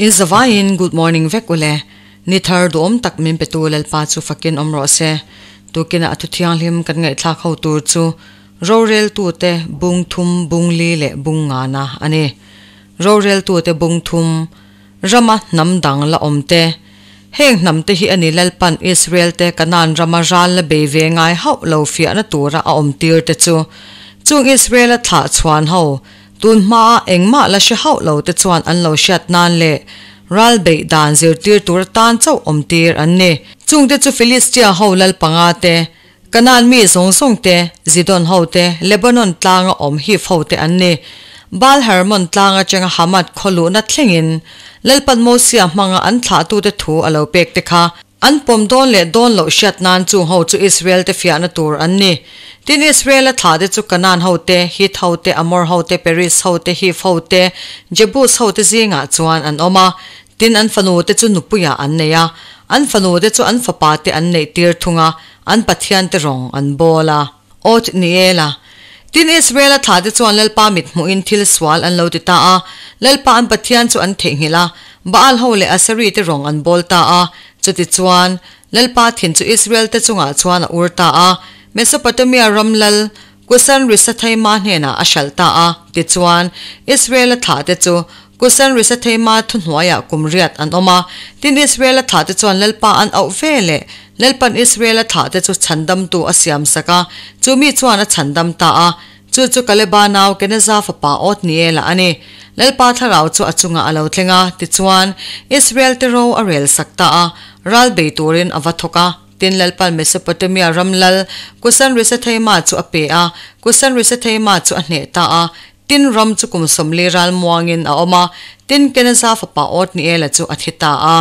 In zavaiin good morning vek ule. Ni thar duhawm tak min petu Lalpa chu fakin awm rawh se. Tukinah a thu thianghlim kan ngaihthlak ho tur chu roreltute bung thum bung li leh bung ngana a ni. Roreltute bung thum rama hnam dang la awm te. Heng hnam te hi a ni Lalpan Israel te Kanaan rama ral la bei ve ngai hauh lo fiahna tura a awm tir te chu. Chung Israel a thlah chhuan ho Tun hmaa engmah la hre hauh lo te chuan an lo hriat nan leh ral beih dan zirtir tur atan chauh awm tir an ni. Chungte chu Filistia ho lal panga te, Kanaan mi zawng zawng te, Zidon ho te, Lebanon tlanga awm Hif ho te an ni. Baal Hermon tlang atanga Hamath khaw luhna thlengin Lalpan Mosia hmanga an thlahtute thu a lo pek te kha An pawm dawn leh dawn loh hriat nan chung ho chu Israel te fiahna tur an ni. Tin, Israel a thlah te chu Kanaan ho te, Hit ho te, Amor ho te, Periz ho te, Hiv ho te, Jebus ho te zingah chuan an awm a. Tin, an fanu te chu nupuiah an nei a, an fanu te chu an fapa te an neih tir thung a, an pathian te rawng an bawl a. Othniela. Tin, Israel a thlah te chuan Lalpa mit hmuhin thil sual an lo ti ta a, Lalpa an Pathian chu an theihnghilh a, Baal ho leh Aseri te rawng an bawl ta a. Chutichuan, Lalpa thin chu Israel te chungah chuan a ur ta a, Mesopotamia ram lal Kusan-Risathaima hnenah a hralh ta a. Tichuan, Israel a thlah te chu Kusan-Risathaima thuhnuaiah kum riat an awm a. Tin, Israel a thlah te chuan Lalpa an auh ve leh Lalpan Israel a thlah te chu chhandamtu a siam sak a, chu mi chuan a chhandam ta a. Chu chu Kaleba nau Keneza fapa Othniela a ni. Lalpa thlarau chu a chungah a lo thleng a, tichuan, Israel te ro a rel sak ta a, ral bei turin a va thawk a. Tin, Lalpan Mesopotamia ram lal Kusan-Risathaima chu a pe a, Kusan-Risathaima chu a hneh ta a. Tin, ram chu kum 40 ral muangin a awm a, tin, Keneza fapa Othniela chu a thi ta a.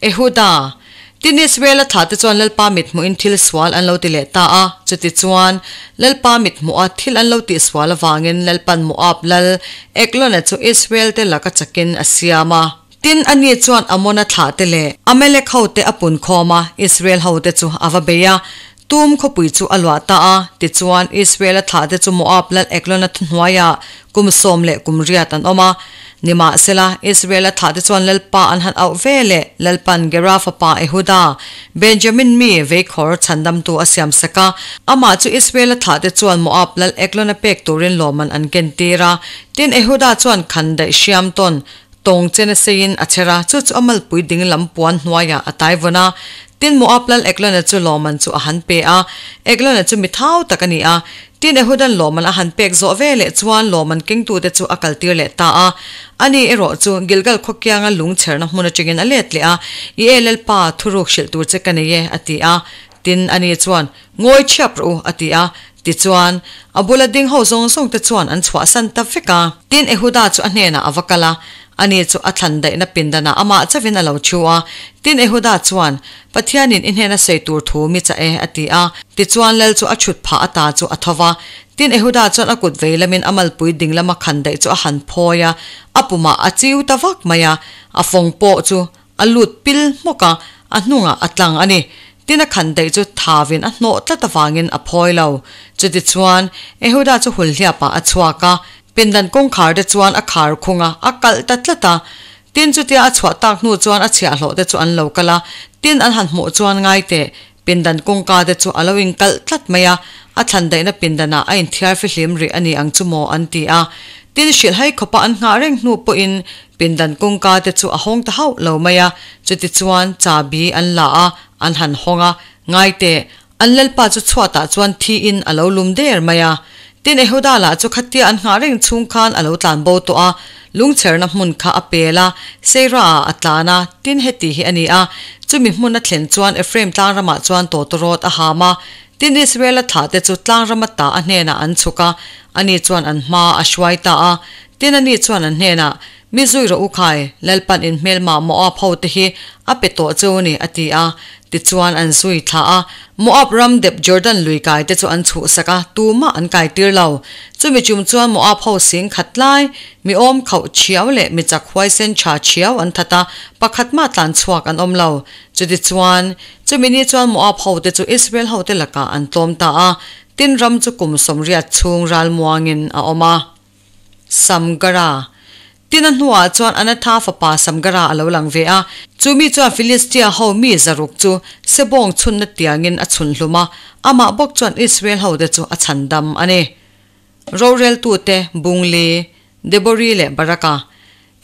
Ehuda, tin Israel a thlah te chuan Lalpa mit hmuhin thil sual an lo ti leh ta a. Chutichuan, Lalpa mit hmuha thil an lo tih sual avangin Lalpan Moab lal Eglona chu Israel te laka chakin a siam a. Tin, ani chuan Amona thlah te leh Amalek ho te a pun khawm a, Israel ho te chu a va bei a. Tum khawpui chu a luah ta a. Tichuan, Israel a thlah te chu Moab lal Eglona thuhnuaiah kum 18 an awm a. Nimahsela, Israel a thlah te chuan Lalpa an han auh ve leh Lalpan Gera fapa Ehuda, Benjamin mi veikhawr chhandamtu a siam sak a. Amah chu Israel a thlah te chuan Moab lal Eglona pek turin lawmman an ken tir a. Tin, Ehuda chuan khan daih hriam tawn Tawng chen a seiin a chher a, chu chu a malpui ding lam puan hnuaiah a tai vawn a. Tin, Moab lal Eglona chu lawmman chu a han pe a. Eglona chu mi thau tak a ni a. Tin, Ehudan lawmman a han pek zawh ve leh chuan lawmman kengtute chu a kaltir leh ta a. Ani erawh chu Gilgal khaw kianga lung chherna hmun atangin a let leh a, I e Lalpa, thuruk hrilh tur che ka nei e, a ti a. Tin, ani chuan, Ngawi chhiap rawh u, a ti a. Tichuan, a bula ding ho zawng zawng te chuan an chhuahsan ta vek a. Tin, Ehuda chu a hnenah a va kal a, ani chu a thlan daihna pindanah amah chauhin a lo thu a. Tin, Ehuda chuan, Pathianin i hnena sawi tur thu mi chah e, a ti a. Tichuan, lal chu a chhut phah ata chu a tho va. Tin, Ehuda chuan a kut vei lamin a malpui ding lama khan daih chu a han phawi a, a pumah a chiu ta vak mai a, a fawng pawh chu A lut pil hmawk a, a hnungah a tlang a ni. Tin a khan daih chu thavin a hnawh tlat avangin a phawi lo. Chutichuan, Ehuda chu hulhliapah a chhuak a, pindan kawngkhar te chuan a khar khung a, a kalh ta tlat a. Tin chutia a chhuah tak hnu chuan a chhiahhlawh te chu an lo kal a, tin an han hmuh chuan ngai teh, pindan kawngka te chu a lo inkalh tlat mai a, a thlan daihna pindanah a inthiar fihlim rih a ni ang chu maw an ti a. Tin hrilhhai khawpa an nghah reng hnu pawhin Pindan kawngka te chu a hawng ta hauh lo mai a, chutichuan chabi an la a, an han hawng a, ngai teh, an lalpa chu chhuatah chuan thiin a lo lum der mai a. Tin, Ehuda lah chu khatia an nghah reng chhung khan a lo tlan bo tawh a, lungchherna hmun kha a pel a, Seira-ah a tlan a, tin heti hi a ni a, chumi hmun a thlen chuan Ephraim tlang ramah chuan tawtawrawt a ham a, tin Israel-a thlah te chu tlang rama ta a hnenah an chhuk a, ani chuan an hma a hruai ta a. Tin ani chuan an hnenah, Mi zui rawh u khai, Lalpan in hmelmah Moab ho te hi a pe tawh cheu a ni, a ti a. Tichuan an zui thla a, Moab ram dep Jordan lui kai te chu an chhuhsak a, tumah an kai tir lo. Chumi chum chuan Moab ho sing khat lai, mi awm khauh chiau leh mi chak huaisen tha chiau an that a, pakhat mah tlan chhuak an awm lo. Chutichuan, chumi ni chuan Moab ho te chu Israel ho te lakah an tlawm ta a, tin ram chu kum 80 chhung ral muangin a awm a. Samgara. Tin a hnuah chuan Anatha fapa Samgara a lo lang ve a, chu mi chuan Filistia ho mi 600 chu sebawng chhunna tiangin a chhun hlum a, amah bawk chuan Israel hote chu a chhandam a ni. Roreltute, Bungli, Debori leh Baraka.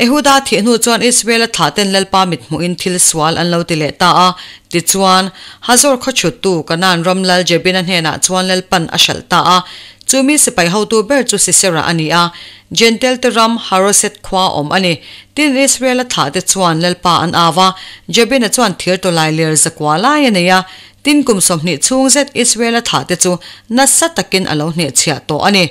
Ehuda thih hnu chuan Israel-a thlahten Lalpa mithmuhin thil sual an lo ti leh ta a, tichuan, Hazor khaw chhuttu Kanaan ram lal Jabin-a hnenah chuan Lalpan a hralh ta a. Chu mi sipai hotu ber chu Sisera a ni a, Jentail-te ram Haroset khua awm a ni. Tin, Israel-a thlahte chuan Lalpa an au a, Jabin-a chuan thir tawlai ler zakua lai a nei a. Tin, kum 20 chhung zet Israel-a thlahte chu nasa takin a lo hnehchhiah tawh a ni.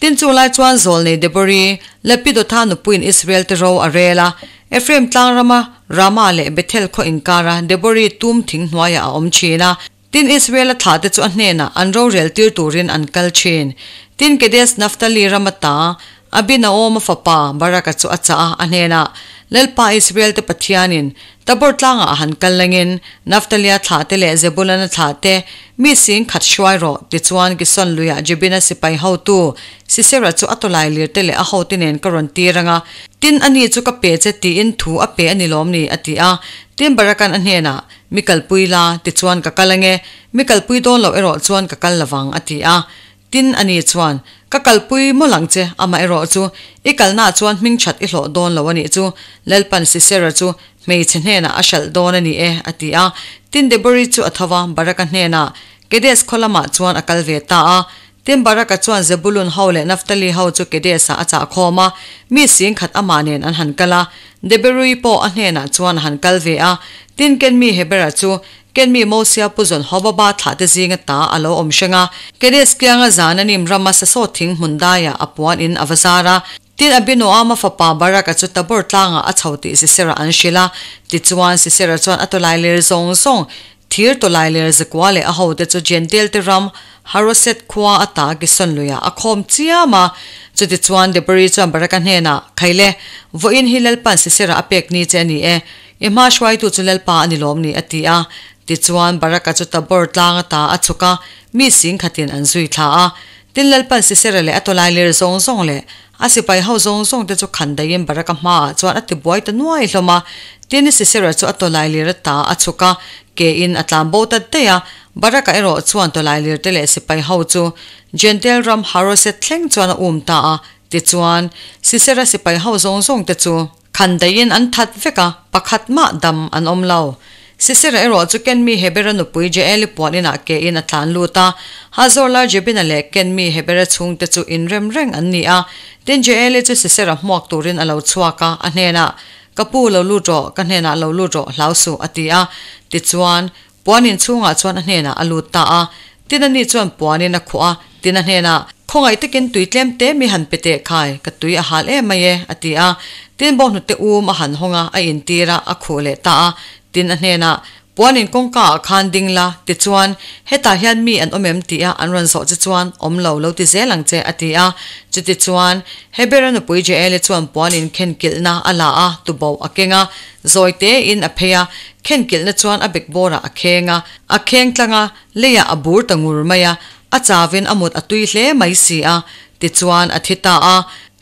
Tin chu lai chuan Zawlnei Debori, Lapidotha nupuiin Israel te ro a rel a, Ephraim tlang rama Rama leh Bethel khaw inkara Debori tum thing hnuaiah a awm thin a. Tin Israel-a thlahte chu a hnenah an rorel tir turin an kal thin. Tin Kedes Naphtali rama ta Abinaoma fapa Baraka chu a chah a, a hnenah, Lalpa Israel te Pathianin Tabor tlangah a han kal langin Naphtalia thlahte leh Zebulana thlahte mi sing khat hruai rawh, tichuan Kison luiah Jebina sipai hotu Sisera chu a tawlai lirte leh a hote nen ka rawn tir ang a, tin ani chu ka pe che tiin thu a pe a ni lawm ni, a ti a. Tin Barakan a hnenah, Mi kalpui la, tichuan ka kal ange, mi kalpui dawn loh erawh chuan ka kal lovang, a ti a. Tin, ani chuan, Ka kalpui mawlh ang che, amaherawh chu, i kalnaah chuan hming that i hlawh dawn lo a nih chu, Lalpan Sisera chu hmeichhe hnenah a hralh dawn a ni e, a ti a. Tin, Debori chu a tho va, Baraka hnenah Kedes khaw lamah chuan a kal ve ta a. Tin, Baraka chuan Zebulun ho leh Naftali ho chu Kedes-ah a chah khawm a, mi singkhat amah nen an han kal a. Debori pawh a hnenah chuan a han kal ve a. Tin, Ken mi Hebera chu Ken mi Mosia pu zawn Hobaba thlahte zinga ta a lo awm hreng a, Kedes kianga Zananim rama sasaw thing hmun daiah a puan in a va zar a. Tin, Abinoama fapa Baraka chu Tabor tlangah a chho tih Sisera an hrilh a. Tichuan, Sisera chuan a tawlai ler zawng zawng, thir tawlai ler zakua leh a hote chu Jentail-te ram Haroset khua ata Kison luiah a khawm chiam a. Chutichuan, Debori chuan Baraka hnenah, Khaile, vawiin hi Lalpan Sisera a pek ni che a ni e. I hma hruaitu chu Lalpa a ni lawm ni? a ti a. Tichuan, Baraka chu Tabor tlang ata a chhuk a, mi singkhatin an zui thla a. Tin, Lalpan Sisera leh a tawlai ler zawng zawng leh a sipai ho zawng zawng te chu khan daihin Baraka hmaah chuan a ti buai ta nuai hlawm a. Tin, Sisera chu a tawlai ler ata a chhuk a, kein a tlan bo ta daih a. Baraka erawh chuan tawlai ler te leh sipai ho chu Jentail ram Haroset thleng chuan a um ta a. Tichuan, Sisera sipai ho zawng zawng te chu. Khan daihin an that vek a, pakhat mah dam an awm lo. Sisera erawh chu Ken mi Hebera nupui Jael-i puan inah kein a tlan lut a. Hazor lal Jebina leh Ken mi Hebera chhungte chu inrem reng an ni a. Tin, Jael-i chu Sisera hmuak turin a lo chhuak a, a hnenah, Ka pu, lo lut rawh, ka hnenah lo lut rawh, hlau suh, a ti a. Tichuan, Puan inchhungah chuan a hnenah a lut ta a. Tin ani chuan puanin a khuh a, tin a hnenah, Khawngaih takin tui tlem te mi han pe teh khai, ka tui a hal em mai e, a ti a. Tin bawnghnute um a han hawng a, a intir a, a khuh leh ta a. Tin a hnenah, Puan in kawngka ah khan ding la, tichuan, hetah hian mi an awm em tih a an rawn zawh che chuan, awm lo, lo ti zel ang che, a ti a. Chutichuan, Hebera nupui Jael-i chuan puan in khen kilhna a la a, tuboh a keng a, Zawi tein a phei a, khenkilhna chuan a bekbawrah a kheng a, a kheng tlang a, leiah a bur ta ngur mai a, a chauin a mut a tui hle mai si a, tichuan a thi ta a.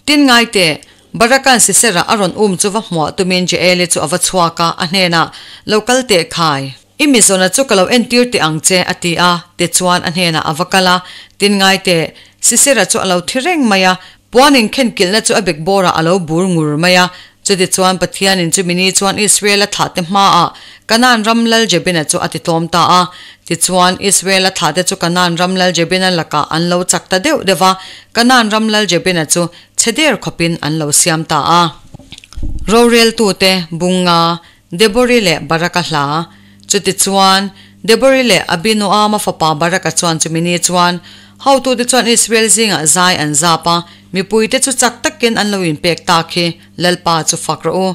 Tin ngai teh, Baraka'n Sisera a rawn um chu va hmuah tumin Jael-i chu a va chhuak a, a hnenah, Lo kal teh khai, i mizawna chu ka lo entir teh ang che, a ti a, tichuan a hnenah a va kal a. Tin ngai teh, Sisera chu a lo thi reng mai a, puan inkhenkilhna chu a bekbawrah a lo bur ngur mai a, Chutichuan Pathianin chumi ni chuan Israel-a thlahte hmaah Kanaan ram lal Jebina chu a ti tlawm ta a. Tichuan, Israel-a thlahte chu Kanaan ram lal Jebina lakah an lo chak ta deuh deuh va, Kanaan ram lal Jebina chu chhe der khawpin an lo siam ta a. Roreltute, Bunga, Debori leh Baraka hla. Chutichuan, Debori leh Abinoama fapa Baraka chuan chumi ni chuan hotute chuan Israel zingah zai an zap a, mipuite chu chak takin an lo inpek tak hi Lalpa chu fak rawh u.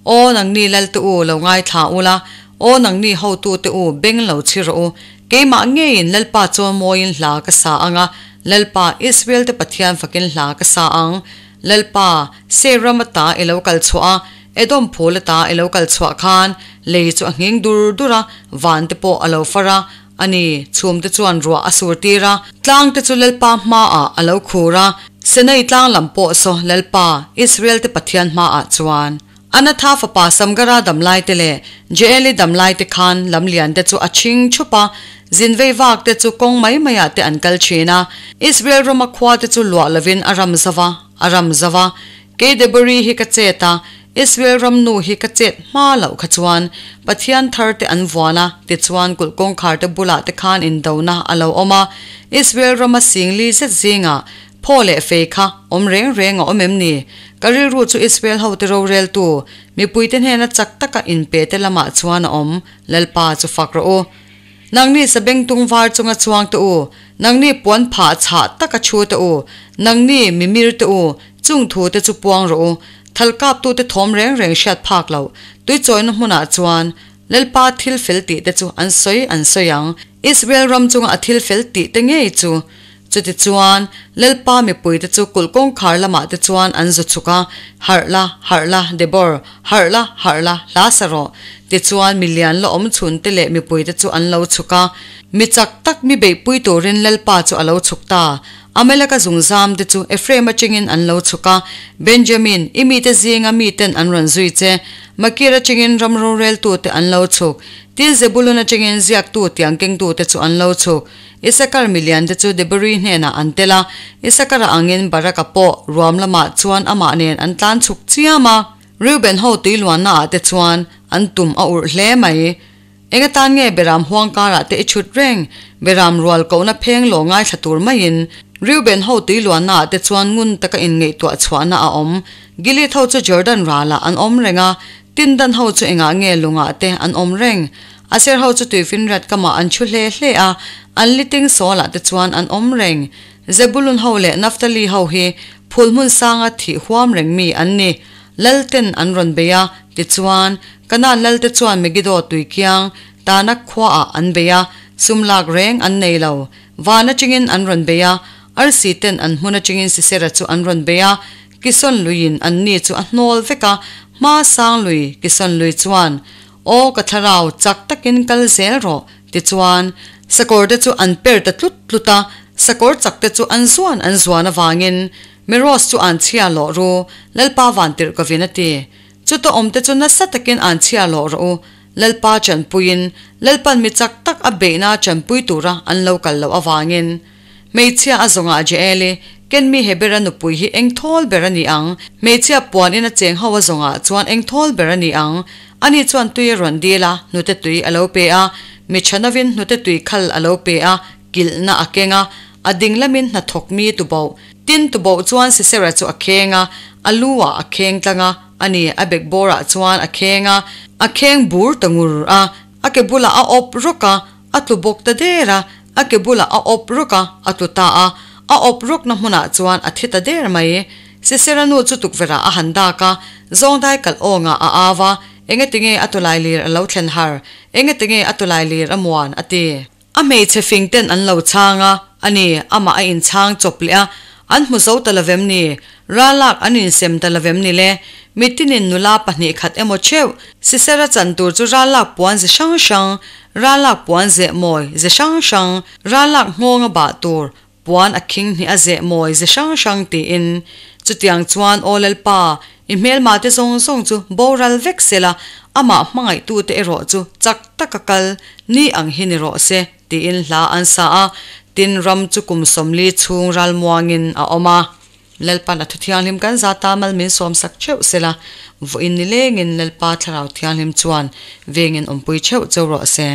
Aw nangni Lalte u lo ngaithla ula, aw nangni hotute u beng lo chhi rawh u. Keimah ngeiin Lalpa chuan mawiin hla ka sa ang a, Lalpa, Israel te Pathian fakin hla ka sa ang. Lalpa, Seir ram ata i lo kal chhuah a, Edom phul ata i lo kal chhuah khan lei chu a nghing dur dur a, van te pawh a lo far a, a ni, chhum te chuan ruah a sur tir a, tlang te chu Lalpa hmaah a lo khur a. Senai tlang lam pawh saw Lalpa, Israel te Pathian hmaah chuan. Anatha fapa Samgara dam lai te leh Jaeli dam lai te khan lam lian te chu a chhing chhup a, zin vei vak te chu kawng mai maiah te an kal thin a. Israel rama khua te chu luah lovin a ram zau a, a ram zau a. Kei Debori hi ka chet a, Israel ram nu hi ka chet hma loh kha chuan Pathian thar te an vuan a, tichuan kulh kawngkhar te bulah te khan indona a lo awm a. Israel rama singli zet zingah Phaw leh fei kha awm reng reng a awm em ni? Ka rilru chu Israel hote roreltu, mipuite hnena chak taka inpe te lamah chuan a awm, Lalpa chu fak rawh u. Nangni sabengtung var chunga chuang te u, nangni puan phah chhah taka chhu te u, nangni mimir te u, chung thu te chu puang rawh u. Thal kaptute thawm reng reng hriat phak loh, tuichawina hmunah chuan Lalpa thil fel tih te chu an sawi an sawi ang, Israel ram chunga a thil fel tih te ngei chu. Chutichuan, Lalpa mipuite chu kulh kawngkhar lamah te chuan an zu chhuk a, Harh la, harh la, Debor, harh la, harh la, hla sa rawh. Tichuan, mi lian la awm chhun te leh mipuite chu an lo chhuk a. Mi chak tak mi beihpui turin Lalpa chu a lo chhuk ta. Amaleka zungzam te chu Ephraim atangin an lo chhuk a, Benjamin, i mite zinga miten an rawn zui che. Makir atangin ram roreltute an lo chhuk. Tin, Zebulun atangin ziaktu tiang kengtute chu an lo chhuk. Isakar milian te chu Debori hnenah an tel a, Isakara angin Baraka pawh ruam lamah chuan amah nen an tlan chhuk chiam a. Reuben ho tui luannaah te chuan an tum a urh hle mai. Eng atan nge Beram huang karah te i chhut reng? Beram rual kohna pheng lo ngaithla tur maiin Reuben ho tui luannaah te chuan ngun taka inngaihtuah chhuahna a awm. Gilead ho chu Jordan ralah an awm reng a, Tindan ho chu engah nge lungah te an awm reng? Aser ho chu tuifinriat kamah an chhu hle hle a, an liting sawlah te chuan an awm reng. Zebulun ho leh Naphtali ho hi phul hmun sanga thih huam reng mi an ni. Lalten an rawn bei a, tichuan, Kanaan lalte chuan Megiddo tuikiang Tanak khuaah an bei a, sum lak reng an nei lo. Van atangin an rawn bei a, arsi ten an hmun atangin Sisera chu an rawn bei a, Kison luiin an ni chu a hnawl vek a, hma sang lui Kison lui chuan, Aw ka thlarau, chak takin kal zel rawh, tichuan, sakawr te chu an per ta tlut tlut a, sakawr chak te chu an zuan an zuan avangin Meroz chu an chhia lawh ru, Lalpa vantirh ka vin a ti. Chuta awmte chu nasa takin an chhia lawh rawh u. Lalpa chanpuiin, Lalpan mi chak tak a beihna chanpui tura an lo kal loh avangin. Hmeichhia a zawngah Jael-i, ken mi Hebera nupui hi eng thawl ber a ni ang? Hmeichhia puan in a cheng ho a zawngah chuan eng thawl ber a ni ang? Ani chuan tui a rawn dil a, hnute tui a lo pe a. Mi thanovin hnute tui khal a lo pe a, kilhna a keng a, a ding lamin hnathawk mi tuboh. Tin, tuboh chuan Sisera chu a kheng a, a lu ah a kheng tlang a, a ni, a bekbawr ah chuan a kheng a, a kheng bur ta ngur a, a ke bulah a awp rawk a, a tlu bawk ta der a, a ke bulah a awp rawk a, a tlu ta a, a awp rawkna hmunah chuan a thi ta der mai. Sisera nu chu tukverh ah a han dak a, zawngdai kalh awngah a au a, Engatinge a tawlai lir a lo thlen har? Engatinge a tawlai lir a muan? a ti. A hmeichhe fing ten an lo chhang a, a ni, amah a inchhang chawp leh a, an hmu zo ta lovem ni? Ralak an insem ta lovem ni le? Mitinin nula pahnih khat emaw theuh, Sisera chan tur chu ralak puan ze hrang hrang, ralak puan zeh mawi ze hrang hrang, ralak nghawnga bah tur Puan a khing hnih a zeh mawi ze hrang hrang tiin. Chutiang chuan Aw Lalpa, i hmelmate zawng zawng chu boral vek sela, amah hmangaihtute erawh chu chak taka kal ni ang hi ni rawh se, tiin hla an sa a. Tin, ram chu kum 40 chhung ralmuangin a awm a. Lalpan a thu thianghlim kan zata mal min sawmsak theuh sela, vawiin nilengin Lalpa Thlarau Thianghlim chuan vengin awmpui theuh cheu rawh se.